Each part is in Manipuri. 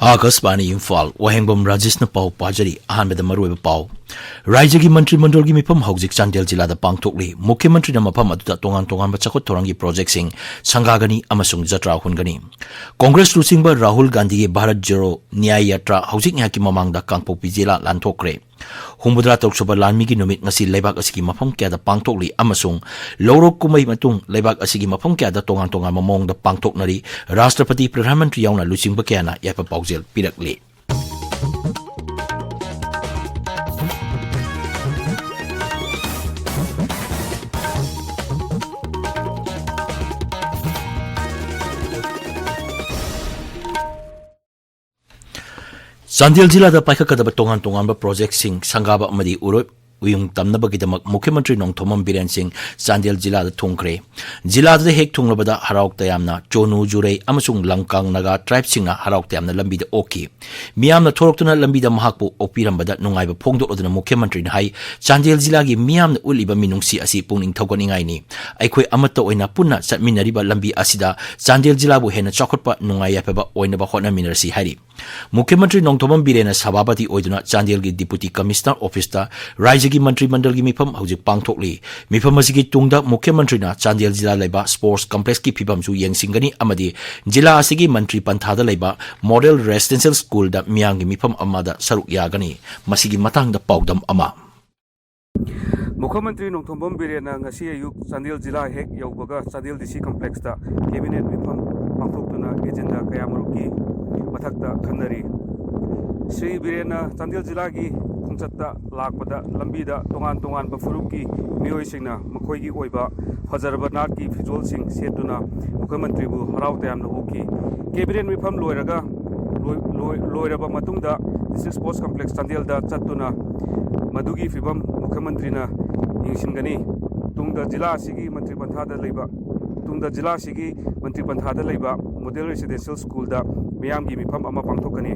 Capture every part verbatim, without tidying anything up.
ꯑꯥꯀꯥꯁꯕꯥꯅꯤ ꯏꯝꯐꯥꯜ, ꯋꯥꯍꯦꯡꯕꯝ ꯔꯥꯖꯦꯁꯅ ꯄꯥꯎ ꯄꯥꯖꯔꯤ꯫ ꯑꯍꯥꯟꯕꯗ ꯃꯔꯨꯑꯣꯏꯕ ꯄꯥꯎ꯫ ꯔꯥꯖ꯭ꯌꯒꯤ ꯃꯟꯇ꯭ꯔꯤ ꯃꯟꯗꯜꯒꯤ ꯃꯤꯐꯝ ꯍꯧꯖꯤꯛ ꯆꯥꯟꯗꯦꯜ ꯖꯤꯂꯥꯗ ꯄꯥꯡꯊꯣꯛꯂꯤ꯫ ꯃꯨꯈ꯭ꯌ ꯃꯟꯇ꯭ꯔꯤꯅ ꯃꯐꯝ ꯑꯗꯨꯗ ꯇꯣꯉꯥꯟ ꯇꯣꯉꯥꯟꯕ ꯆꯥꯎꯈꯠ ꯊꯧꯔꯥꯡꯒꯤ ꯄ꯭ꯔꯣꯖꯦꯛꯁꯤꯡ ꯁꯪꯒꯥꯒꯅꯤ ꯑꯃꯁꯨꯡ ꯖꯇ꯭ꯔꯥ ꯍꯨꯟꯒꯅꯤ꯫ ꯀꯣꯡꯒ꯭ꯔꯦꯁ ꯂꯨꯆꯤꯡꯕ ꯔꯥꯍꯨꯜ ꯒꯥꯟꯙꯤꯒꯤ ꯚꯥꯔꯠ ꯖꯣꯔꯣ ꯅ꯭ꯌꯥꯌ ꯌꯥꯇ꯭ꯔꯥ ꯍꯧꯖꯤꯛ ꯉꯥꯏꯍꯥꯛꯀꯤ ꯃꯃꯥꯡꯗ ꯀꯥꯡꯄꯣꯛꯄꯤ ꯖꯤꯂꯥ ꯂꯥꯟꯊꯣꯛꯈ꯭ꯔꯦ꯫ ꯍꯨꯝꯐꯨꯇꯔꯥ ꯇꯔꯨꯛ ꯁꯨꯕ ꯂꯥꯟꯃꯤꯒꯤ ꯅꯨꯃꯤꯠ ꯉꯁꯤ ꯂꯩꯕꯥꯛ ꯑꯁꯤꯒꯤ ꯃꯐꯝ ꯀꯌꯥꯗ ꯄꯥꯡꯊꯣꯛꯂꯤ ꯑꯃꯁꯨꯡ ꯂꯧꯔꯣꯛ ꯀꯨꯝꯍꯩ ꯃꯇꯨꯡ ꯂꯩꯕꯥꯛ ꯑꯁꯤꯒꯤ ꯃꯐꯝ ꯀꯌꯥꯗ ꯇꯣꯉꯥꯟ ꯇꯣꯉꯥꯟꯕ ꯃꯑꯣꯡꯗ ꯄꯥꯡꯊꯣꯛꯅꯔꯤ꯫ ꯔꯥꯁꯇ꯭ꯔꯄꯇꯤ, ꯄ꯭ꯔꯙꯥꯟ ꯃꯟꯇ꯭ꯔꯤ ꯌꯥꯎꯅ ꯂꯨꯆꯤꯡꯕ ꯀꯌꯥꯅ ꯌꯥꯏꯐ ꯄꯥꯎꯖꯦꯜ ꯄꯤꯔꯛꯂꯤ꯫ ꯆꯥꯟꯗꯦꯜ ꯖꯤꯂꯥꯗ ꯄꯥꯏꯈꯠꯀꯗꯕ ꯇꯣꯉꯥꯟ ꯇꯣꯉꯥꯟꯕ ꯄ꯭ꯔꯣꯖꯦꯛꯁꯤꯡ ꯁꯪꯒꯥꯕ ꯑꯃꯗꯤ ꯎꯔꯣꯏ ꯎꯌꯨꯡ ꯇꯝꯅꯕꯒꯤꯗꯃꯛ ꯃꯨꯈ꯭ꯌ ꯃꯟꯇ꯭ꯔꯤ ꯅꯣꯡꯊꯣꯝꯕꯝ ꯕꯤꯔꯦꯟ ꯁꯤꯡ ꯆꯥꯟꯗꯦꯜ ꯖꯤꯂꯥꯗ ꯊꯨꯡꯈ꯭ꯔꯦ꯫ ꯖꯤꯂꯥꯗ ꯍꯦꯛ ꯊꯨꯡꯂꯕꯗ ꯍꯔꯥꯎ ꯇꯌꯥꯝꯅ ꯆꯣꯅꯨ, ꯖꯨꯔꯩ ꯑꯃꯁꯨꯡ ꯂꯪꯀꯥꯡ ꯅꯥꯒꯥ ꯇ꯭ꯔꯥꯏꯕꯁꯤꯡꯅ ꯍꯔꯥꯎ ꯇꯌꯥꯝꯅ ꯂꯝꯕꯤꯗ ꯑꯣꯛꯈꯤ꯫ ꯃꯤꯌꯥꯝꯅ ꯊꯣꯔꯛꯇꯨꯅ ꯂꯝꯕꯤꯗ ꯃꯍꯥꯛꯄꯨ ꯑꯣꯛꯄꯤꯔꯝꯕꯗ ꯅꯨꯡꯉꯥꯏꯕ ꯐꯣꯡꯗꯣꯛꯂꯗꯨꯅ ꯃꯨꯈ꯭ꯌ ꯃꯟꯇ꯭ꯔꯤꯅ ꯍꯥꯏ, ꯆꯥꯟꯗꯦꯜ ꯖꯤꯂꯥꯒꯤ ꯃꯤꯌꯥꯝꯅ ꯎꯠꯂꯤꯕ ꯃꯤꯅꯨꯡꯁꯤ ꯑꯁꯤ ꯄꯨꯛꯅꯤꯡ ꯊꯧꯒꯠꯅꯤꯡꯉꯥꯏꯅꯤ꯫ ꯑꯩꯈꯣꯏ ꯑꯃꯠꯇ ꯑꯣꯏꯅ ꯄꯨꯟꯅ ꯆꯠꯃꯤꯟꯅꯔꯤꯕ ꯂꯝꯕꯤ ꯑꯁꯤꯗ ꯆꯥꯟꯗꯦꯜ ꯖꯤꯂꯥꯕꯨ ꯍꯦꯟꯅ ꯆꯥꯎꯈꯠꯄ, ꯅꯨꯡꯉꯥꯏ ꯌꯥꯏꯐꯕ ꯑꯣꯏꯅꯕ ꯍꯣꯠꯅꯃꯤꯟꯅꯔꯁꯤ ꯍꯥꯏꯔꯤ꯫ ꯃꯨꯈ꯭ꯌ ꯃꯟꯇ꯭ꯔꯤ ꯅꯣꯡꯊꯣꯝꯕꯝ ꯕꯤꯔꯦꯟꯅ ꯁꯚꯥꯄꯇꯤ ꯑꯣꯏꯗꯨꯅ ꯆꯥꯟꯗꯦꯜꯒꯤ ꯗꯤꯄꯨꯇꯤ ꯀꯃꯤꯁꯅꯔ ꯑꯣꯐꯤꯁꯇ ꯔꯥꯖ꯭ꯌꯒꯤ ꯃꯟꯇ꯭ꯔꯤ ꯃꯟꯗꯜꯒꯤ ꯃꯤꯐꯝ ꯍꯧꯖꯤꯛ ꯄꯥꯡꯊꯣꯛꯂꯤ꯫ ꯃꯤꯐꯝ ꯑꯁꯤꯒꯤ ꯇꯨꯡꯗ ꯃꯨꯈ꯭ꯌ ꯃꯟꯇ꯭ꯔꯤꯅ ꯆꯥꯟꯗꯦꯜ ꯖꯤꯂꯥ ꯂꯩꯕ ꯁ꯭ꯄꯣꯔꯠꯁ ꯀꯝꯄ꯭ꯂꯦꯛꯁꯀꯤ ꯐꯤꯕꯝꯁꯨ ꯌꯦꯡꯁꯤꯟꯒꯅꯤ ꯑꯃꯗꯤ ꯖꯤꯂꯥ ꯑꯁꯤꯒꯤ ꯃꯟꯇ꯭ꯔꯤ ꯄꯟꯊꯥꯗ ꯂꯩꯕ ꯃꯣꯗꯦꯜ ꯔꯦꯁꯤꯗꯦꯟꯁꯤꯌꯦꯜ ꯁ꯭ꯀꯨꯜꯗ ꯃꯤꯌꯥꯝꯒꯤ ꯃꯤꯐꯝ ꯑꯃꯗ ꯁꯔꯨꯛ ꯌꯥꯒꯅꯤ꯫ ꯃꯁꯤꯒꯤ ꯃꯇꯥꯡꯗ ꯄꯥꯎꯗꯝ ꯑꯃ꯫ ꯃꯨꯈ꯭ꯌ ꯃꯟꯇ꯭ꯔꯤ ꯅꯣꯡꯊꯣꯝꯕꯝ ꯕꯤꯔꯦꯟꯅ ꯉꯁꯤ ꯑꯌꯨꯛ ꯆꯥꯟꯗꯦꯜ ꯖꯤꯂꯥ ꯍꯦꯛ ꯌꯧꯕꯒ ꯆꯥꯟꯗꯦꯜ ꯗꯤ ꯁꯤ ꯀꯝꯄ꯭ꯂꯦꯛꯁꯇ ꯀꯦꯕꯤꯅꯦꯠ ꯃꯤꯐꯝ ꯄꯥꯡꯊꯣꯛꯇꯨꯅ ꯑꯦꯖꯦꯟꯗꯥ ꯀꯌꯥꯃꯔꯨꯛꯀꯤ ꯃꯊꯛꯇ ꯈꯟꯅꯔꯤ꯫ ꯁ꯭ꯔꯤ ꯕꯤꯔꯦꯟꯅ ꯆꯥꯟꯗꯦꯜ ꯖꯤꯂꯥꯒꯤ ꯈꯣꯡꯆꯠꯇ ꯂꯥꯛꯄꯗ ꯂꯝꯕꯤꯗ ꯇꯣꯉꯥꯟ ꯇꯣꯉꯥꯟꯕ ꯐꯨꯔꯨꯞꯀꯤ ꯃꯤꯑꯣꯏꯁꯤꯡꯅ ꯃꯈꯣꯏꯒꯤ ꯑꯣꯏꯕ ꯐꯖꯔꯕ ꯅꯥꯠꯀꯤ ꯐꯤꯖꯣꯜꯁꯤꯡ ꯁꯦꯠꯇꯨꯅ ꯃꯨꯈ꯭ꯌ ꯃꯟꯇ꯭ꯔꯤꯕꯨ ꯍꯔꯥꯎ ꯇꯌꯥꯝꯅ ꯑꯣꯛꯈꯤ꯫ ꯀꯦꯕꯤꯅꯦꯠ ꯃꯤꯐꯝ ꯂꯣꯏꯔꯒ, ꯂꯣꯏ-, ꯂꯣꯏ-, ꯂꯣꯏꯔꯕ ꯃꯇꯨꯡꯗ ꯗꯤꯁꯇ꯭ꯔꯤꯛ ꯁ꯭ꯄꯣꯔꯠꯁ ꯀꯝꯄ꯭ꯂꯦꯛꯁ ꯆꯥꯟꯗꯦꯜꯗ ꯆꯠꯇꯨꯅ ꯃꯗꯨꯒꯤ ꯐꯤꯕꯝ ꯃꯨꯈ꯭ꯌ ꯃꯟꯇ꯭ꯔꯤꯅ ꯌꯦꯡꯁꯤꯟꯒꯅꯤ꯫ ꯇꯨꯡꯗ ꯖꯤꯂꯥ ꯑꯁꯤꯒꯤ ꯃꯟꯇ꯭ꯔꯤ ꯄꯟꯊꯥꯗ ꯂꯩꯕ ꯇꯨꯡꯗ ꯖꯤꯂꯥ ꯑꯁꯤꯒꯤ ꯃꯟꯇ꯭ꯔꯤ ꯄꯟꯊꯥꯗ ꯂꯩꯕ ꯃꯣꯗꯦꯜ ꯔꯦꯁꯤꯗꯦꯟꯁꯤꯌꯦꯜ ꯁ꯭ꯀꯨꯜꯗ ꯃꯤꯌꯥꯝꯒꯤ ꯃꯤꯐꯝ ꯑꯃ ꯄꯥꯡꯊꯣꯛꯀꯅꯤ꯫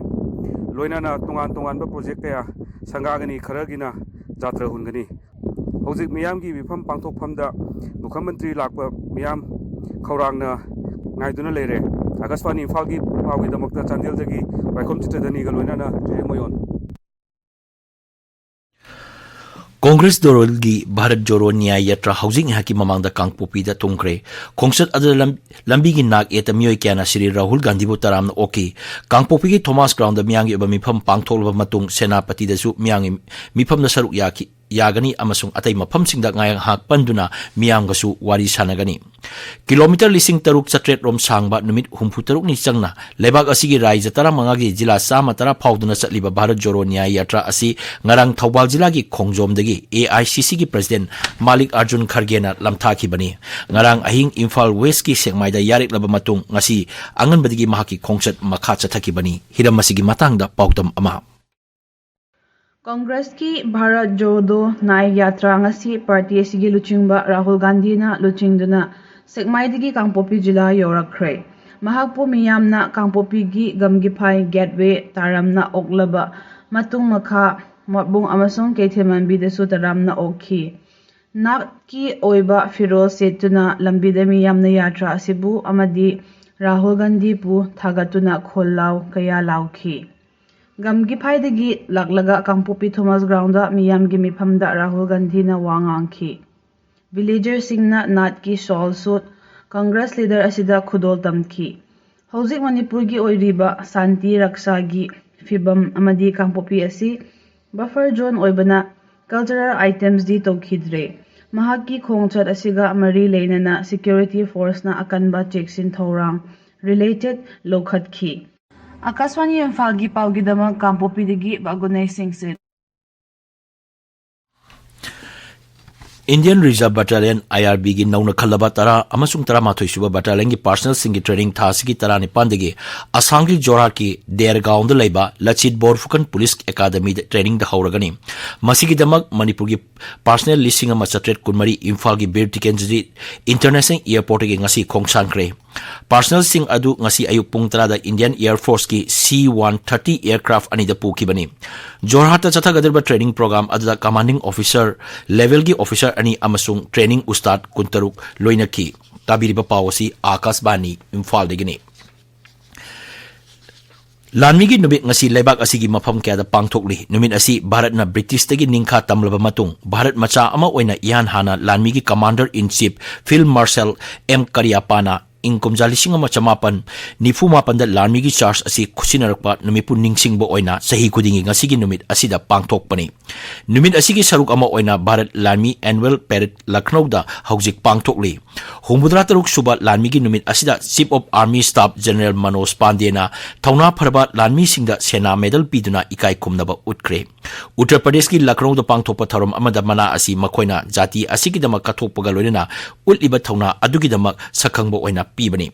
ꯂꯣꯏꯅꯅ ꯇꯣꯉꯥꯟ ꯇꯣꯉꯥꯟꯕ ꯄ꯭ꯔꯣꯖꯦꯛ ꯀꯌꯥ ꯁꯪꯒꯥꯒꯅꯤ, ꯈꯔꯒꯤꯅ ꯖꯥꯇ꯭ꯔꯥ ꯍꯨꯟꯒꯅꯤ꯫ ꯍꯧꯖꯤꯛ ꯃꯤꯌꯥꯝꯒꯤ ꯃꯤꯐꯝ ꯄꯥꯡꯊꯣꯛꯐꯝꯗ ꯃꯨꯈ꯭ꯌꯃꯟꯇ꯭ꯔꯤ ꯂꯥꯛꯄ ꯃꯤꯌꯥꯝ ꯈꯧꯔꯥꯡꯅ ꯉꯥꯏꯗꯨꯅ ꯂꯩꯔꯦ꯫ ꯑꯥꯀꯥꯁꯕꯥꯅꯤ ꯏꯝꯐꯥꯜꯒꯤ ꯄꯥꯎꯒꯤꯗꯃꯛꯇ ꯆꯥꯟꯗꯦꯜꯗꯒꯤ ꯋꯥꯏꯈꯣꯝ ꯆꯤꯇ꯭ꯔꯙꯅꯤꯒ ꯂꯣꯏꯅꯅ ꯇꯨꯔꯦꯃꯣꯌꯣꯟ꯫ ꯀꯣꯡꯒ꯭ꯔꯦꯁ ꯗꯣꯔꯣꯜꯒꯤ ꯚꯥꯔꯠ ꯖꯣꯔꯣ ꯅ꯭ꯌꯥꯌ ꯌꯥꯇ꯭ꯔꯥ ꯍꯧꯖꯤꯛ ꯉꯥꯏꯍꯥꯛꯀꯤ ꯃꯃꯥꯡꯗ ꯀꯥꯡꯄꯣꯛꯄꯤꯗ ꯊꯨꯡꯈ꯭ꯔꯦ꯫ ꯈꯣꯡꯆꯠ ꯑꯗꯨꯗ ꯂꯝ-, ꯂꯝꯕꯤꯒꯤ ꯅꯥꯛ ꯌꯦꯠꯇ ꯃꯤꯑꯣꯏ ꯀꯌꯥꯅ ꯁ꯭ꯔꯤ ꯔꯥꯍꯨꯜ ꯒꯥꯟꯙꯤꯕꯨ ꯇꯔꯥꯝꯅ ꯑꯣꯛꯈꯤ꯫ ꯀꯥꯡꯄꯣꯛꯄꯤꯒꯤ ꯊꯣꯃꯥꯁ ꯒ꯭ꯔꯥꯎꯟꯗ ꯃꯤꯌꯥꯝꯒꯤ ꯑꯣꯏꯕ ꯃꯤꯐꯝ ꯄꯥꯡꯊꯣꯛꯂꯕ ꯃꯇꯨꯡ ꯁꯦꯅꯥꯄꯇꯤꯗꯁꯨ ꯃꯤꯌꯥꯝꯒꯤ ꯃꯤꯐꯝꯗ ꯁꯔꯨꯛ ꯌꯥꯈꯤ, ꯌꯥꯒꯅꯤ ꯑꯃꯁꯨꯡ ꯑꯇꯩ ꯃꯐꯝꯁꯤꯡꯗ ꯉꯥꯏꯍꯥꯛ ꯄꯟꯗꯨꯅ ꯃꯤꯌꯥꯝꯒꯁꯨ ꯋꯥꯔꯤ ꯁꯥꯟꯅꯒꯅꯤ꯫ ꯀꯤꯂꯣꯃꯤꯇꯔ ꯂꯤꯁꯤꯡ ꯇꯔꯨꯛ ꯆꯥꯇ꯭ꯔꯦꯠ ꯔꯣꯝ ꯁꯥꯡꯕ, ꯅꯨꯃꯤꯠ ꯍꯨꯝꯐꯨ ꯇꯔꯨꯛꯅꯤ ꯆꯪꯅ ꯂꯩꯕꯥꯛ ꯑꯁꯤꯒꯤ ꯔꯥꯏꯖ꯭ꯌ ꯇꯔꯥꯃꯉꯥꯒꯤ ꯖꯤꯂꯥ ꯆꯥꯝꯃ ꯇꯔꯥ ꯐꯥꯎꯗꯨꯅ ꯆꯠꯂꯤꯕ ꯚꯥꯔꯠ ꯖꯣꯔꯣ ꯅ꯭ꯌꯥꯌ ꯌꯥꯇ꯭ꯔꯥ ꯑꯁꯤ ꯉꯔꯥꯡ ꯊꯧꯕꯥꯜ ꯖꯤꯂꯥꯒꯤ ꯈꯣꯡꯖꯣꯝꯗꯒꯤ ꯑꯦ ꯑꯥꯏ ꯁꯤ ꯁꯤꯒꯤ ꯄ꯭ꯔꯁꯤꯗꯦꯟꯠ ꯃꯥꯂꯤꯛ ꯑꯥꯔꯖꯨꯟ ꯈꯔꯒꯦꯅ ꯂꯝꯊꯥꯈꯤꯕꯅꯤ꯫ ꯉꯔꯥꯡ ꯑꯍꯤꯡ ꯏꯝꯐꯥꯜ ꯋꯦꯁ꯭ꯠꯀꯤ ꯁꯦꯛꯃꯥꯏꯗ ꯌꯥꯔꯦꯛꯂꯕ ꯃꯇꯨꯡ ꯉꯁꯤ ꯑꯉꯟꯕꯗꯒꯤ ꯃꯍꯥꯛꯀꯤ ꯈꯣꯡꯆꯠ ꯃꯈꯥ ꯆꯠꯊꯈꯤꯕꯅꯤ꯫ ꯍꯤꯔꯝ ꯑꯁꯤꯒꯤ ꯃꯇꯥꯡꯗ ꯄꯥꯎꯗꯝ ꯑꯃ꯫ ꯀꯪꯒ꯭ꯔꯦꯁꯀꯤ ꯚꯥꯔꯠ ꯖꯣꯗꯣ ꯅ꯭ꯌꯥꯌ ꯌꯥꯇ꯭ꯔꯥ ꯉꯁꯤ ꯄꯥꯔꯇꯤ ꯑꯁꯤꯒꯤ ꯂꯨꯆꯤꯡꯕ ꯔꯥꯍꯨꯜ ꯒꯥꯟꯙꯤꯅ ꯂꯨꯆꯤꯡꯗꯨꯅ ꯁꯦꯛꯃꯥꯏꯗꯒꯤ ꯀꯥꯡꯄꯣꯛꯄꯤ ꯖꯤꯂꯥ ꯌꯧꯔꯛꯈ꯭ꯔꯦ꯫ ꯃꯍꯥꯛꯄꯨ ꯃꯤꯌꯥꯝꯅ ꯀꯥꯡꯄꯣꯛꯄꯤꯒꯤ ꯒꯝꯒꯤꯐꯥꯏ ꯒꯦꯠꯋꯦ ꯇꯔꯥꯝꯅ ꯑꯣꯛꯂꯕ ꯃꯇꯨꯡ ꯃꯈꯥ ꯃꯣꯠꯕꯨꯡ ꯑꯃꯁꯨꯡ ꯀꯩꯊꯦꯜꯃꯥꯟꯕꯤꯗꯁꯨ ꯇꯔꯥꯝꯅ ꯑꯣꯛꯈꯤ꯫ ꯅꯥꯠꯀꯤ ꯑꯣꯏꯕ ꯐꯤꯔꯣꯜ ꯁꯦꯠꯇꯨꯅ ꯂꯝꯕꯤꯗ ꯃꯤꯌꯥꯝꯅ ꯌꯥꯇ꯭ꯔꯥ ꯑꯁꯤꯕꯨ ꯑꯃꯗꯤ ꯔꯥꯍꯨꯜ ꯒꯥꯟꯙꯤꯕꯨ ꯊꯥꯒꯠꯇꯨꯅ ꯈꯣꯜꯂꯥꯎ ꯀꯌꯥ ꯂꯥꯎꯈꯤ꯫ ꯒꯝꯒꯤꯐꯥꯏꯗꯒꯤ ꯂꯥꯛꯂꯒ ꯀꯥꯡꯄꯣꯛꯄꯤ ꯊꯣꯃꯥꯁ ꯒ꯭ꯔꯥꯎꯟꯗ ꯃꯤꯌꯥꯝꯒꯤ ꯃꯤꯐꯝꯗ ꯔꯥꯍꯨꯜ ꯒꯥꯟꯙꯤꯅ ꯋꯥ ꯉꯥꯡꯈꯤ꯫ ꯚꯤꯂꯦꯖꯔꯁꯤꯡꯅ ꯅꯥꯠꯀꯤ ꯁꯣꯜ ꯁꯨꯠ ꯀꯪꯒ꯭ꯔꯦꯁ ꯂꯤꯗꯔ ꯑꯁꯤꯗ ꯈꯨꯗꯣꯜ ꯇꯝꯈꯤ꯫ ꯍꯧꯖꯤꯛ ꯃꯅꯤꯄꯨꯔꯒꯤ ꯑꯣꯏꯔꯤꯕ ꯁꯥꯟꯇꯤ ꯔꯛꯁꯥꯒꯤ ꯐꯤꯕꯝ ꯑꯃꯗꯤ ꯀꯥꯡꯄꯣꯛꯄꯤ ꯑꯁꯤ ꯕꯐꯔ ꯖꯣꯟ ꯑꯣꯏꯕꯅ ꯀꯜꯆꯔꯦꯜ ꯑꯥꯏꯇꯦꯝꯁꯇꯤ ꯇꯧꯈꯤꯗ꯭ꯔꯦ꯫ ꯃꯍꯥꯛꯀꯤ ꯈꯣꯡꯆꯠ ꯑꯁꯤꯒ ꯃꯔꯤ ꯂꯩꯅꯅ ꯁꯦꯀ꯭ꯌꯨꯔꯤꯇꯤ ꯐꯣꯔꯁꯅ ꯑꯀꯟꯕ ꯆꯦꯛꯁꯤꯟ ꯊꯧꯔꯥꯡ ꯔꯤꯂꯦꯇꯦꯗ ꯂꯧꯈꯠꯈꯤ꯫ ꯑꯥꯀꯥꯁꯕꯥꯅꯤ ꯏꯝꯐꯥꯜꯒꯤ ꯄꯥꯎꯒꯤꯗꯃꯛ ꯀꯥꯡꯄꯣꯛꯄꯤꯗꯒꯤ ꯕꯥꯒꯨꯅꯩ ꯁꯤꯡꯁꯤꯠ꯫ Indian Reserve Battalion, I R B ꯒꯤ ꯅꯧꯅ ꯈꯜꯂꯕ ꯇꯔꯥ ꯑꯃꯁꯨꯡ ꯇꯔꯥꯃꯥꯊꯣꯏ ꯁꯨꯕ ꯕꯦꯇꯥꯂꯤꯌꯟꯒꯤ ꯄꯥꯔꯁꯅꯦꯜꯁꯤꯡꯒꯤ ꯇ꯭ꯔꯦꯅꯤꯡ ꯊꯥ ꯑꯁꯤꯒꯤ ꯇꯔꯥꯅꯤꯄꯥꯟꯗꯒꯤ ꯑꯁꯥꯝꯒꯤ ꯖꯣꯔꯍꯥꯠꯀꯤ ꯗꯦꯔꯒꯥꯎꯟꯗ ꯂꯩꯕ ꯂꯆꯤꯠ ꯕꯣꯔꯐꯨꯀꯟ ꯄꯨꯂꯤꯁ ꯑꯦꯀꯥꯗꯃꯤꯗ ꯇ꯭ꯔꯦꯅꯤꯡꯗ ꯍꯧꯔꯒꯅꯤ꯫ ꯃꯁꯤꯒꯤꯗꯃꯛ ꯃꯅꯤꯄꯨꯔꯒꯤ ꯄꯥꯔꯁꯅꯦꯜ ꯂꯤꯁꯤꯡ ꯑꯃ ꯆꯥꯇ꯭ꯔꯦꯠ ꯀꯨꯟꯃꯔꯤ ꯏꯝꯐꯥꯜꯒꯤ ꯕꯤꯔ ꯇꯤꯀꯦꯟꯗ꯭ꯔꯖꯤꯠ ꯏꯟꯇꯔꯅꯦꯁꯅꯦꯜ ꯑꯦꯌꯔꯄꯣꯔꯠꯇꯒꯤ ꯉꯁꯤ ꯈꯣꯡꯁꯥꯟꯈ꯭ꯔꯦ꯫ ꯄꯥꯔꯁꯅꯦꯜꯁꯤꯡ ꯑꯗꯨ ꯉꯁꯤ ꯑꯌꯨꯛ ꯄꯨꯡ ꯇꯔꯥꯗ ꯏꯟꯗꯤꯌꯟ ꯑꯦꯌꯔ ꯐꯣꯔꯁꯀꯤ ꯁꯤ ꯋꯥꯟ ꯊꯥꯔꯇꯤ ꯑꯦꯌꯔꯀ꯭ꯔꯥꯐ ꯑꯅꯤꯗ ꯄꯨꯈꯤꯕꯅꯤ꯫ ꯖꯣꯔꯍꯥꯠꯇ ꯆꯠꯊꯒꯗꯧꯔꯤꯕ ꯇ꯭ꯔꯦꯅꯤꯡ ꯄ꯭ꯔꯣꯒ꯭ꯔꯥꯝ ꯑꯗꯨꯗ ꯀꯃꯥꯟꯗꯤꯡ ꯑꯣꯐꯤꯁꯔ ꯂꯦꯚꯦꯜꯒꯤ ꯑꯣꯐꯤꯁꯔ ꯑꯅꯤ ꯑꯃꯁꯨꯡ ꯇ꯭ꯔꯦꯅꯤꯡ ꯎꯁꯇꯥꯗ ꯀꯨꯟꯇꯔꯨꯛ ꯂꯣꯏꯅꯈꯤ꯫ ꯇꯥꯕꯤꯔꯤꯕ ꯄꯥꯎ ꯑꯁꯤ ꯑꯥꯀꯥꯁꯕꯥꯅꯤ ꯏꯝꯐꯥꯜꯗꯒꯤꯅꯤ꯫ ꯂꯥꯟꯃꯤꯒꯤ ꯅꯨꯃꯤꯠ ꯉꯁꯤ ꯂꯩꯕꯥꯛ ꯑꯁꯤꯒꯤ ꯃꯐꯝ ꯀꯌꯥꯗ ꯄꯥꯡꯊꯣꯛꯂꯤ꯫ ꯅꯨꯃꯤꯠ ꯑꯁꯤ ꯚꯥꯔꯠꯅ ꯕ꯭ꯔꯤꯇꯤꯁꯇꯒꯤ ꯅꯤꯡꯈꯥ ꯇꯝꯂꯕ ꯃꯇꯨꯡ, ꯚꯥꯔꯠ ꯃꯆꯥ ꯑꯃ ꯑꯣꯏꯅ ꯏꯍꯥꯟ ꯍꯥꯟꯅ ꯂꯥꯟꯃꯤꯒꯤ Commander in Chief Field Marshal M ꯀꯔꯤꯌꯥꯞꯄꯥꯅ ꯏꯪ ꯀꯨꯝꯖꯥ ꯂꯤꯁꯤꯡ ꯑꯃ ꯆꯃꯥꯄꯟ ꯅꯤꯐꯨ ꯃꯥꯄꯟꯗ ꯂꯥꯟꯃꯤꯒꯤ ꯆꯥꯔꯖ ꯑꯁꯤ ꯈꯨꯠꯁꯤꯟꯅꯔꯛꯄ ꯅꯨꯃꯤꯠꯄꯨ ꯅꯤꯡꯁꯤꯡꯕ ꯑꯣꯏꯅ ꯆꯍꯤ ꯈꯨꯗꯤꯡꯒꯤ ꯉꯁꯤꯒꯤ ꯅꯨꯃꯤꯠ ꯑꯁꯤꯗ ꯄꯥꯡꯊꯣꯛꯄꯅꯤ꯫ ꯅꯨꯃꯤꯠ ꯑꯁꯤꯒꯤ ꯁꯔꯨꯛ ꯑꯃ ꯑꯣꯏꯅ ꯚꯥꯔꯠ ꯂꯥꯟꯃꯤ ꯑꯦꯅꯨꯋꯦꯜ ꯄꯦꯔꯦꯗ ꯂꯈꯅꯧꯗ ꯍꯧꯖꯤꯛ ꯄꯥꯡꯊꯣꯛꯂꯤ꯫ ꯍꯨꯝꯐꯨꯇꯔꯥ ꯇꯔꯨꯛ ꯁꯨꯕ ꯂꯥꯟꯃꯤꯒꯤ ꯅꯨꯃꯤꯠ ꯑꯁꯤꯗ Chief of Army Staff General Manoj ꯄꯥꯟꯗꯦꯅ ꯊꯧꯅꯥ ꯐꯔꯕ ꯂꯥꯟꯃꯤꯁꯤꯡꯗ ꯁꯦꯅꯥ ꯃꯦꯗꯜ ꯄꯤꯗꯨꯅ ꯏꯀꯥꯏ ꯈꯨꯝꯅꯕ ꯎꯠꯈ꯭ꯔꯦ꯫ ꯎꯠꯇꯔ ꯄ꯭ꯔꯗꯦꯁꯀꯤ ꯂꯈꯅꯧꯗ ꯄꯥꯡꯊꯣꯛꯄ ꯊꯧꯔꯝ ꯑꯃꯗ ꯃꯅꯥ ꯑꯁꯤ ꯃꯈꯣꯏꯅ ꯖꯥꯇꯤ ꯑꯁꯤꯒꯤꯗꯃꯛ ꯀꯠꯊꯣꯛꯄꯒ ꯂꯣꯏꯅꯅ ꯎꯠꯂꯤꯕ ꯊꯧꯅꯥ ꯑꯗꯨꯒꯤꯗꯃꯛ ꯁꯛꯈꯪꯕ ꯑꯣꯏꯅ ꯄꯤꯕꯅꯤ꯫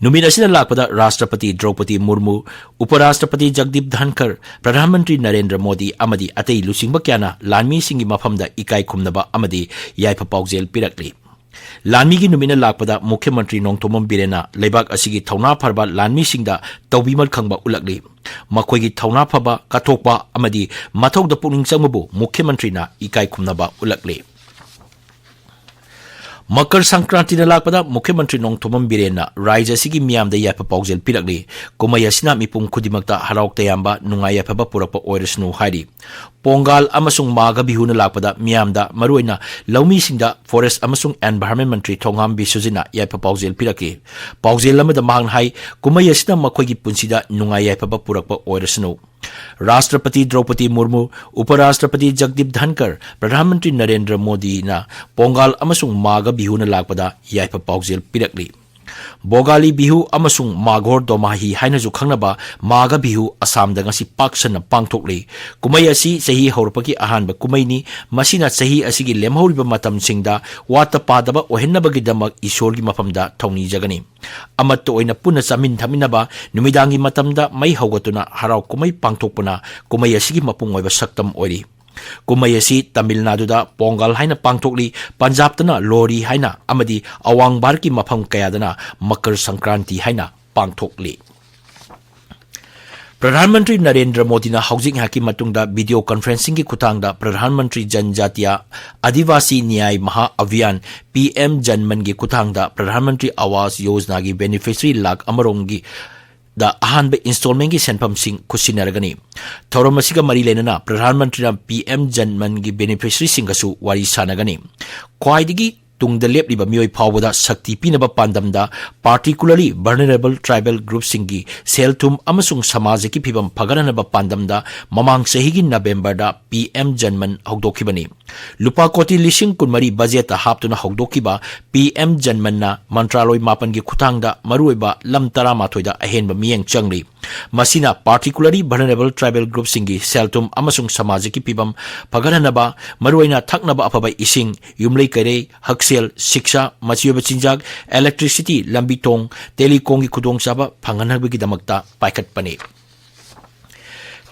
ꯅꯨꯃꯤꯠ ꯑꯁꯤꯗ ꯂꯥꯛꯄꯗ ꯔꯥꯁꯇ꯭ꯔꯄꯇꯤ ꯗ꯭ꯔꯧꯄꯗꯤ ꯃꯨꯔꯃꯨ, ꯎꯄꯔꯥꯁꯇ꯭ꯔꯄꯇꯤ ꯖꯒꯗꯤꯞ ꯙꯟꯈꯔ, ꯄ꯭ꯔꯙꯥꯟ ꯃꯟꯇ꯭ꯔꯤ ꯅꯔꯦꯟꯗ꯭ꯔ ꯃꯣꯗꯤ ꯑꯃꯗꯤ ꯑꯇꯩ ꯂꯨꯆꯤꯡꯕ ꯀꯌꯥꯅ ꯂꯥꯟꯃꯤꯁꯤꯡꯒꯤ ꯃꯐꯝꯗ ꯏꯀꯥꯏ ꯈꯨꯝꯅꯕ ꯑꯃꯗꯤ ꯌꯥꯏꯐ ꯄꯥꯎꯖꯦꯜ ꯄꯤꯔꯛꯂꯤ꯫ ꯂꯥꯟꯃꯤꯒꯤ ꯅꯨꯃꯤꯠꯅ ꯂꯥꯛꯄꯗ ꯃꯨꯈ꯭ꯌ ꯃꯟꯇ꯭ꯔꯤ ꯅꯣꯡꯊꯣꯝꯕꯝ ꯕꯤꯔꯦꯟꯅ ꯂꯩꯕꯥꯛ ꯑꯁꯤꯒꯤ ꯊꯧꯅꯥ ꯐꯔꯕ ꯂꯥꯟꯃꯤꯁꯤꯡꯗ ꯇꯧꯕꯤꯃꯜ ꯈꯪꯕ ꯎꯠꯂꯛꯂꯤ꯫ ꯃꯈꯣꯏꯒꯤ ꯊꯧꯅꯥ ꯐꯕ, ꯀꯠꯊꯣꯛꯄ ꯑꯃꯗꯤ ꯃꯊꯧꯗ ꯄꯨꯛꯅꯤꯡ ꯆꯪꯕꯕꯨ ꯃꯨꯈ꯭ꯌ ꯃꯟꯇ꯭ꯔꯤꯅ ꯏꯀꯥꯏ ꯈꯨꯝꯅꯕ ꯎꯠꯂꯛꯂꯤ꯫ ꯃꯀꯔ ꯁꯪꯀ꯭ꯔꯥꯟꯇꯤꯅ ꯂꯥꯛꯄꯗ ꯃꯨꯈ꯭ꯌ ꯃꯟꯇ꯭ꯔꯤ ꯅꯣꯡꯊꯣꯝꯕꯝ ꯕꯤꯔꯦꯟꯅ ꯔꯥꯏꯖ꯭ꯌ ꯑꯁꯤꯒꯤ ꯃꯤꯌꯥꯝꯗ ꯌꯥꯏꯐ ꯄꯥꯎꯖꯦꯜ ꯄꯤꯔꯛꯂꯤ꯫ ꯀꯨꯝꯍꯩ ꯑꯁꯤꯅ ꯃꯤꯄꯨꯝ ꯈꯨꯗꯤꯡꯃꯛꯇ ꯍꯔꯥꯎ ꯇꯌꯥꯝꯕ, ꯅꯨꯡꯉꯥꯏ ꯌꯥꯏꯐꯕ ꯄꯨꯔꯛꯄ ꯑꯣꯏꯔꯁꯅꯨ ꯍꯥꯏꯔꯤ꯫ ꯄꯣꯡꯒꯥꯜ ꯑꯃꯁꯨꯡ ꯃꯥꯘ ꯕꯤꯍꯨꯅ ꯂꯥꯛꯄꯗ ꯃꯤꯌꯥꯝꯗ, ꯃꯔꯨꯑꯣꯏꯅ ꯂꯧꯃꯤꯁꯤꯡꯗ ꯐꯣꯔꯦꯁ ꯑꯃꯁꯨꯡ ꯑꯦꯟꯚꯥꯏꯔꯟꯃꯦꯟ ꯃꯟꯇ꯭ꯔꯤ ꯊꯣꯉꯥꯝ ꯕꯤꯁ꯭ꯋꯖꯤꯠꯅ ꯌꯥꯏꯐ ꯄꯥꯎꯖꯦꯜ ꯄꯤꯔꯛꯈꯤ꯫ ꯄꯥꯎꯖꯦꯜ ꯑꯃꯗ ꯃꯍꯥꯛꯅ ꯍꯥꯏ, ꯀꯨꯝꯍꯩ ꯑꯁꯤꯅ ꯃꯈꯣꯏꯒꯤ ꯄꯨꯟꯁꯤꯗ ꯅꯨꯡꯉꯥꯏ ꯌꯥꯏꯐꯕ ꯄꯨꯔꯛꯄ ꯑꯣꯏꯔꯁꯅꯨ꯫ ꯔꯥꯁꯇ꯭ꯔꯄꯇꯤ ꯗ꯭ꯔꯧꯄꯗꯤ ꯃꯨꯔꯃꯨ, ꯎꯄꯔꯥꯁꯇ꯭ꯔꯄꯇꯤ ꯖꯒꯗꯤꯞ ꯙꯟꯀꯔ, ꯄ꯭ꯔꯙꯥꯟ ꯃꯟꯇ꯭ꯔꯤ ꯅꯔꯦꯟꯗ꯭ꯔ ꯃꯣꯗꯤꯅ ꯄꯣꯡꯒꯥꯜ ꯑꯃꯁꯨꯡ ꯃꯥꯘ ꯕꯤꯍꯨꯅ ꯂꯥꯛꯄꯗ ꯌꯥꯏꯐ ꯄꯥꯎꯖꯦꯜ ꯄꯤꯔꯛꯂꯤ꯫ ꯚꯣꯒꯥꯂꯤ ꯕꯤꯍꯨ ꯑꯃꯁꯨꯡ ꯃꯥꯘꯣꯔ ꯗꯣꯃꯥꯍꯤ ꯍꯥꯏꯅꯁꯨ ꯈꯪꯅꯕ ꯃꯥꯘ ꯕꯤꯍꯨ ꯑꯁꯥꯝꯗ ꯉꯁꯤ ꯄꯥꯛ ꯁꯟꯅ ꯄꯥꯡꯊꯣꯛꯂꯤ꯫ ꯀꯨꯝꯍꯩ ꯑꯁꯤ ꯆꯍꯤ ꯍꯧꯔꯛꯄꯒꯤ ꯑꯍꯥꯟꯕ ꯀꯨꯝꯍꯩꯅꯤ꯫ ꯃꯁꯤꯅ ꯆꯍꯤ ꯑꯁꯤꯒꯤ ꯂꯦꯝꯍꯧꯔꯤꯕ ꯃꯇꯝꯁꯤꯡꯗ ꯋꯥꯠꯇ ꯄꯥꯗꯕ ꯑꯣꯏꯍꯟꯅꯕꯒꯤꯗꯃꯛ ꯏꯁꯣꯔꯒꯤ ꯃꯐꯝꯗ ꯊꯧꯅꯤꯖꯒꯅꯤ꯫ ꯑꯃꯠꯇ ꯑꯣꯏꯅ ꯄꯨꯟꯅ ꯆꯥꯃꯤꯟ ꯊꯛꯃꯤꯟꯅꯕ, ꯅꯨꯃꯤꯗꯥꯡꯒꯤ ꯃꯇꯝꯗ ꯃꯩ ꯍꯧꯒꯠꯇꯨꯅ ꯍꯔꯥꯎ ꯀꯨꯝꯍꯩ ꯄꯥꯡꯊꯣꯛꯄꯅ ꯀꯨꯝꯍꯩ ꯑꯁꯤꯒꯤ ꯃꯄꯨꯡ ꯑꯣꯏꯕ ꯁꯛꯇꯝ ꯑꯣꯏꯔꯤ꯫ ꯀꯨꯝꯍꯩ ꯑꯁꯤ ꯇꯥꯃꯤꯜ ꯅꯥꯗꯨꯗ ꯄꯣꯡꯒꯜ ꯍꯥꯏꯅ ꯄꯥꯡꯊꯣꯛꯂꯤ, ꯄꯟꯖꯥꯕꯇꯅ ꯂꯣꯍꯔꯤ ꯍꯥꯏꯅ ꯑꯃꯗꯤ ꯑꯋꯥꯡ ꯚꯥꯔꯠꯀꯤ ꯃꯐꯝ ꯀꯌꯥꯗꯅ ꯃꯀꯔ ꯁꯪꯀ꯭ꯔꯥꯟꯇꯤ ꯍꯥꯏꯅ ꯄꯥꯡꯊꯣꯛꯂꯤ꯫ ꯄ꯭ꯔꯙꯥꯟ ꯃꯟꯇ꯭ꯔꯤ ꯅꯔꯦꯟꯗ꯭ꯔ ꯃꯣꯗꯤꯅ ꯍꯧꯖꯤꯛ ꯉꯥꯏꯍꯥꯛꯀꯤ ꯃꯇꯨꯡꯗ ꯚꯤꯗꯤꯑꯣ ꯀꯟꯐꯔꯦꯟꯁꯤꯡꯒꯤ ꯈꯨꯠꯊꯥꯡꯗ ꯄ꯭ꯔꯙꯥꯟ ꯃꯟꯇ꯭ꯔꯤ ꯖꯟꯖꯥꯇꯤꯌꯥ ꯑꯗꯤꯚꯥꯁꯤ ꯅ꯭ꯌꯥꯌ ꯃꯍꯥ ꯑꯚꯤꯌꯥꯟ, ꯄꯤ ꯑꯦꯝ ꯖꯟꯃꯟꯒꯤ ꯈꯨꯠꯊꯥꯡꯗ ꯄ꯭ꯔꯙꯥꯟ ꯃꯟꯇ꯭ꯔꯤ ꯑꯥꯋꯥꯁ ꯌꯣꯖꯅꯥꯒꯤ ꯕꯦꯅꯤꯐꯤꯁꯔꯤ ꯂꯥꯈ ꯑꯃꯔꯣꯝꯒꯤ ꯗ ꯑꯍꯥꯟꯕ ꯏꯟꯁꯇꯣꯜꯃꯦꯟꯒꯤ ꯁꯦꯟꯐꯝꯁꯤꯡ ꯈꯨꯠꯁꯤꯟꯅꯔꯒꯅꯤ꯫ ꯊꯧꯔꯝ ꯑꯁꯤꯒ ꯃꯔꯤ ꯂꯩꯅꯅ ꯄ꯭ꯔꯙꯥꯟ ꯃꯟꯇ꯭ꯔꯤꯅ ꯄꯤ ꯑꯦꯝ ꯖꯟꯃꯟꯒꯤ ꯕꯦꯅꯤꯐꯤꯁꯔꯤꯁꯤꯡꯒꯁꯨ ꯋꯥꯔꯤ ꯁꯥꯟꯅꯒꯅꯤ꯫ ꯈ꯭ꯋꯥꯏꯗꯒꯤ ꯇꯨꯡꯗ ꯂꯦꯞꯂꯤꯕ ꯃꯤꯑꯣꯏ ꯐꯥꯎꯕꯗ ꯁꯛꯇꯤ ꯄꯤꯅꯕ ꯄꯥꯟꯗꯝꯗ, particularly vulnerable tribal groupꯁꯤꯡꯒꯤ ꯁꯦꯜ ꯊꯨꯝ ꯑꯃꯁꯨꯡ ꯁꯃꯥꯖꯀꯤ ꯐꯤꯕꯝ ꯐꯒꯠꯍꯟꯅꯕ ꯄꯥꯟꯗꯝꯗ ꯃꯃꯥꯡ ꯆꯍꯤꯒꯤ ꯅꯕꯦꯝꯕꯔꯗ ꯄꯤ ꯑꯦꯝ ꯖꯟꯃꯟ ꯍꯧꯗꯣꯛꯈꯤꯕꯅꯤ꯫ ꯂꯨꯄꯥ ꯀꯣꯇꯤ ꯂꯤꯁꯤꯡ ꯀꯨꯟꯃꯔꯤ ꯕꯖꯦꯠꯇ ꯍꯥꯞꯇꯨꯅ ꯍꯧꯗꯣꯛꯈꯤꯕ ꯄꯤ ꯑꯦꯝ ꯖꯟꯃꯟꯅ ꯃꯟꯇ꯭ꯔꯥꯂꯣꯏ ꯃꯥꯄꯟꯒꯤ ꯈꯨꯠꯊꯥꯡꯗ ꯃꯔꯨꯑꯣꯏꯕ ꯂꯝ ꯇꯔꯥꯃꯥꯊꯣꯏꯗ ꯑꯍꯦꯟꯕ ꯃꯤꯠꯌꯦꯡ ꯆꯪꯂꯤ꯫ ꯃꯁꯤꯅ particularly vulnerable tribal groupꯁꯤꯡꯒꯤ ꯁꯦꯜ ꯊꯨꯝ ꯑꯃꯁꯨꯡ ꯁꯃꯥꯖꯀꯤ ꯐꯤꯕꯝ ꯐꯒꯠꯍꯟꯅꯕ, ꯃꯔꯨꯑꯣꯏꯅ ꯊꯛꯅꯕ ꯑꯐꯕ ꯏꯁꯤꯡ, ꯌꯨꯝꯂꯩ ꯀꯩꯔꯩ, ꯍꯛꯁꯦꯜ, ꯁꯤꯛꯁꯥ, ꯃꯆꯤ ꯑꯣꯏꯕ ꯆꯤꯟꯖꯥꯛ, electricity, ꯂꯝꯕꯤ ꯊꯣꯡ, telecomꯒꯤ ꯈꯨꯗꯣꯡꯆꯥꯕ ꯐꯪꯍꯟꯅꯕꯒꯤꯗꯃꯛꯇ ꯄꯥꯏꯈꯠꯄꯅꯤ꯫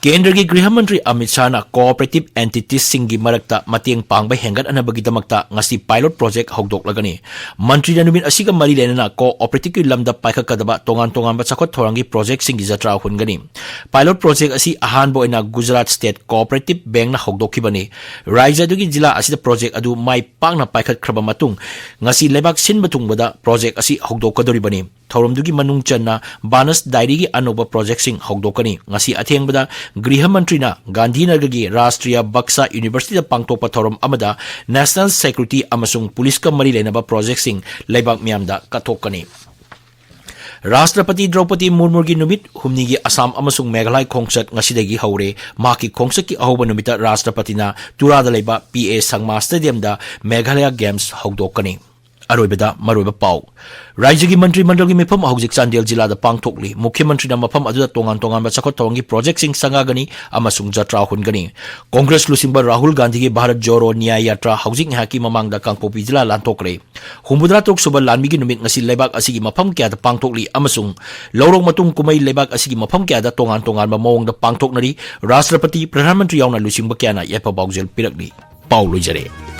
ꯀꯦꯟꯗ꯭ꯔꯒꯤ ꯒ꯭ꯔꯤꯍ ꯃꯟꯇ꯭ꯔꯤ ꯑꯃꯤꯠ ꯁꯥꯍꯅ cooperative entitiesꯁꯤꯡꯒꯤ ꯃꯔꯛꯇ ꯃꯇꯦꯡ ꯄꯥꯡꯕ ꯍꯦꯟꯒꯠꯍꯟꯅꯕꯒꯤꯗꯃꯛꯇ ꯉꯁꯤ pilot project ꯍꯧꯗꯣꯛꯂꯒꯅꯤ꯫ ꯃꯟꯇ꯭ꯔꯤꯅ ꯅꯨꯃꯤꯠ ꯑꯁꯤꯒ ꯃꯔꯤ ꯂꯩꯅꯅ cooperativeꯀꯤ ꯂꯝꯗ ꯄꯥꯏꯈꯠꯀꯗꯕ ꯇꯣꯉꯥꯟ ꯇꯣꯉꯥꯟꯕ ꯆꯥꯎꯈꯠ ꯊꯧꯔꯥꯡꯒꯤ projectꯁꯤꯡꯒꯤ ꯖꯇ꯭ꯔꯥ ꯍꯨꯟꯒꯅꯤ꯫ Pilot project ꯑꯁꯤ ꯑꯍꯥꯟꯕ ꯑꯣꯏꯅ Gujarat State Cooperative Bankꯅ ꯍꯧꯗꯣꯛꯈꯤꯕꯅꯤ꯫ ꯔꯥꯖ꯭ꯌ ꯑꯗꯨꯒꯤ ꯖꯤꯂꯥ ꯑꯁꯤꯗ project ꯑꯗꯨ ꯃꯥꯏ ꯄꯥꯛꯅ ꯄꯥꯏꯈꯠꯈ꯭ꯔꯕ ꯃꯇꯨꯡ, ꯉꯁꯤ ꯂꯩꯕꯥꯛ ꯁꯤꯟꯕ ꯊꯨꯡꯕꯗ project ꯑꯁꯤ ꯍꯧꯗꯣꯛꯀꯗꯧꯔꯤꯕꯅꯤ꯫ ꯊꯧꯔꯝꯗꯨꯒꯤ ꯃꯅꯨꯡ ꯆꯟꯅ ꯕꯥꯅꯁ dairyꯒꯤ ꯑꯅꯧꯕ projectꯁꯤꯡ ꯍꯧꯗꯣꯛꯀꯅꯤ꯫ ꯉꯁꯤ ꯑꯊꯦꯡꯕꯗ ꯒ꯭ꯔꯤꯍ ꯃꯟꯇ꯭ꯔꯤꯅ ꯒꯥꯟꯙꯤꯅꯒꯔꯒꯤ ꯔꯥꯁꯇ꯭ꯔꯤꯌꯥ ꯕꯛꯁꯥ Universityꯗ ꯄꯥꯡꯊꯣꯛꯄ ꯊꯧꯔꯝ ꯑꯃꯗ national security ꯑꯃꯁꯨꯡ ꯄꯨꯂꯤꯁꯀ ꯃꯔꯤ ꯂꯩꯅꯕ projectꯁꯤꯡ ꯂꯩꯕꯥꯛ ꯃꯤꯌꯥꯝꯗ ꯀꯠꯊꯣꯛꯀꯅꯤ꯫ ꯔꯥꯁꯇ꯭ꯔꯄꯇꯤ ꯗ꯭ꯔꯧꯄꯗꯤ ꯃꯨꯔꯃꯨꯒꯤ ꯅꯨꯃꯤꯠ ꯍꯨꯝꯅꯤꯒꯤ ꯑꯁꯥꯝ ꯑꯃꯁꯨꯡ ꯃꯦꯘꯥꯂꯌ ꯈꯣꯡꯆꯠ ꯉꯁꯤꯗꯒꯤ ꯍꯧꯔꯦ꯫ ꯃꯍꯥꯛꯀꯤ ꯈꯣꯡꯆꯠꯀꯤ ꯑꯍꯧꯕ ꯅꯨꯃꯤꯠꯇ ꯔꯥꯁꯇ꯭ꯔꯄꯇꯤꯅ ꯇꯨꯔꯥꯗ ꯂꯩꯕ ꯄꯤ ꯑꯦ ꯁꯪꯃꯥ Stadiumꯗ Meghalaya Games ꯍꯧꯗꯣꯛꯀꯅꯤ꯫ ꯑꯔꯣꯏꯕꯗ ꯃꯔꯨꯑꯣꯏꯕ ꯄꯥꯎ꯫ ꯔꯥꯏꯖ꯭ꯌꯒꯤ ꯃꯟꯇ꯭ꯔꯤ ꯃꯟꯗꯜꯒꯤ ꯃꯤꯐꯝ ꯍꯧꯖꯤꯛ ꯆꯥꯟꯗꯦꯜ ꯖꯤꯂꯥꯗ ꯄꯥꯡꯊꯣꯛꯂꯤ꯫ ꯃꯨꯈ꯭ꯌ ꯃꯟꯇ꯭ꯔꯤꯅ ꯃꯐꯝ ꯑꯗꯨꯗ ꯇꯣꯉꯥꯟ ꯇꯣꯉꯥꯟꯕ ꯆꯥꯎꯈꯠ ꯊꯧꯔꯥꯡꯒꯤ ꯄ꯭ꯔꯣꯖꯦꯛꯁꯤꯡ ꯁꯪꯒꯥꯒꯅꯤ ꯑꯃꯁꯨꯡ ꯖꯇ꯭ꯔꯥ ꯍꯨꯟꯒꯅꯤ꯫ ꯀꯣꯡꯒ꯭ꯔꯦꯁ ꯂꯨꯆꯤꯡꯕ ꯔꯥꯍꯨꯜ ꯒꯥꯟꯙꯤꯒꯤ ꯚꯥꯔꯠ ꯖꯣꯔꯣ ꯅ꯭ꯌꯥꯌ ꯌꯥꯇ꯭ꯔꯥ ꯍꯧꯖꯤꯛ ꯉꯥꯏꯍꯥꯛꯀꯤ ꯃꯃꯥꯡꯗ ꯀꯥꯡꯄꯣꯛꯄꯤ ꯖꯤꯂꯥ ꯂꯥꯟꯊꯣꯛꯈ꯭ꯔꯦ꯫ ꯍꯨꯝꯐꯨꯇꯔꯥ ꯇꯔꯨꯛ ꯁꯨꯕ ꯂꯥꯟꯃꯤꯒꯤ ꯅꯨꯃꯤꯠ ꯉꯁꯤ ꯂꯩꯕꯥꯛ ꯑꯁꯤꯒꯤ ꯃꯐꯝ ꯀꯌꯥꯗ ꯄꯥꯡꯊꯣꯛꯂꯤ ꯑꯃꯁꯨꯡ ꯂꯧꯔꯣꯛ ꯃꯇꯨꯡ ꯀꯨꯝꯍꯩ ꯂꯩꯕꯥꯛ ꯑꯁꯤꯒꯤ ꯃꯐꯝ ꯀꯌꯥꯗ ꯇꯣꯉꯥꯟ ꯇꯣꯉꯥꯟꯕ ꯃꯑꯣꯡꯗ ꯄꯥꯡꯊꯣꯛꯅꯔꯤ꯫ ꯔꯥꯁꯇ꯭ꯔꯄꯇꯤ, ꯄ꯭ꯔꯙꯥꯟ ꯃꯟꯇ꯭ꯔꯤ ꯌꯥꯎꯅ ꯂꯨꯆꯤꯡꯕ ꯀꯌꯥꯅ ꯌꯥꯏꯐ ꯄꯥꯎꯖꯦꯜ ꯄꯤꯔꯛꯂꯤ꯫ ꯄꯥꯎ ꯂꯣꯏꯖꯔꯦ꯫